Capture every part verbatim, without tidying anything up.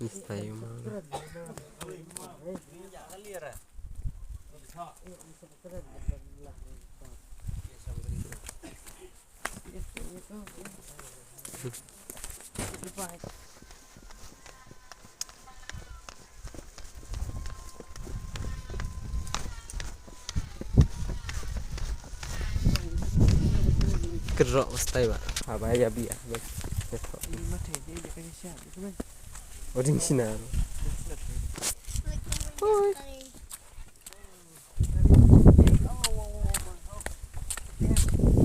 Stay, man. Kerok stay ba. Aba ya bi ah. Oding sinar. Oi.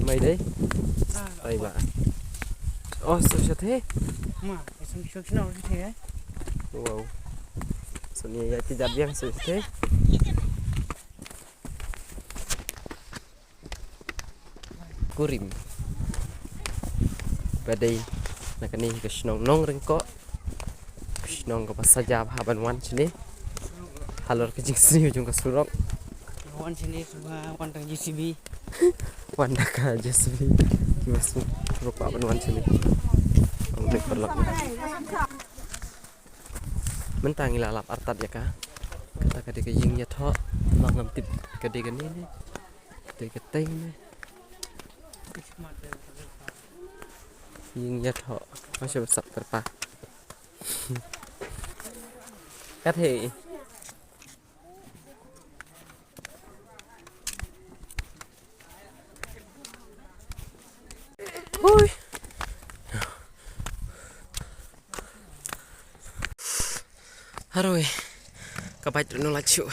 Mai dei. Ai ba. Oh, so shat he. Ma, so so so he. Wow. So ni ya ti jab yang so shat he. Kurim. Ba dei na kane ka shnong Nongryngkoh. Shnong kaba saja bha ban wan shane. Halor ka jingsniew jong ka surok. Wan shane suba wan tang J C B. Wan da ka J C B. Kiba surok ba ban wan shane. Ong dei paralok. Mynta ngi la lap artat ïa ka. Kata ka dei ka ïing ïathoh. Ba ngam tip ka dei kane ne. Dei ka tei ne. Ïing ïathoh. Masih besar terpa. Kat he. Hui. Haroi. Ka bait ruh nang la shuh.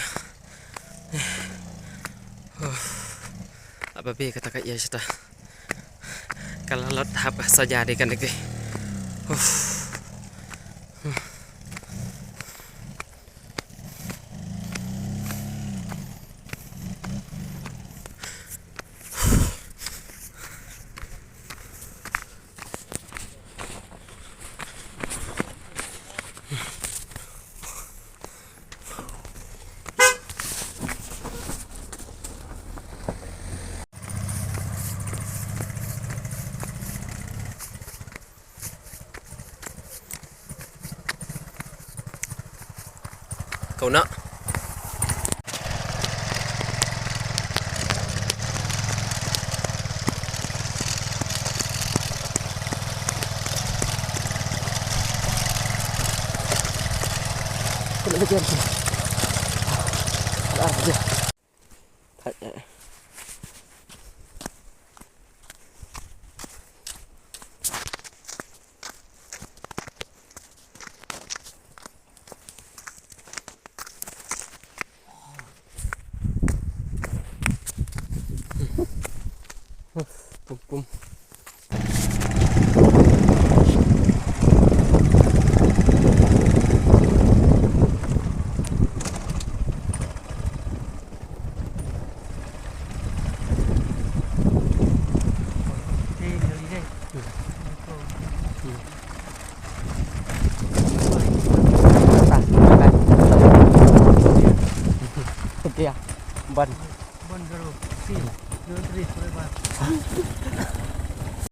Aba be kata ka ïa shata. Ka la lot hap ka saja de kan de. Kau nak? Kau nak kerja apa? Ada apa dia? Pum, pum. Okay, ya. Ban. Ban zero. Si. Zero three, forever.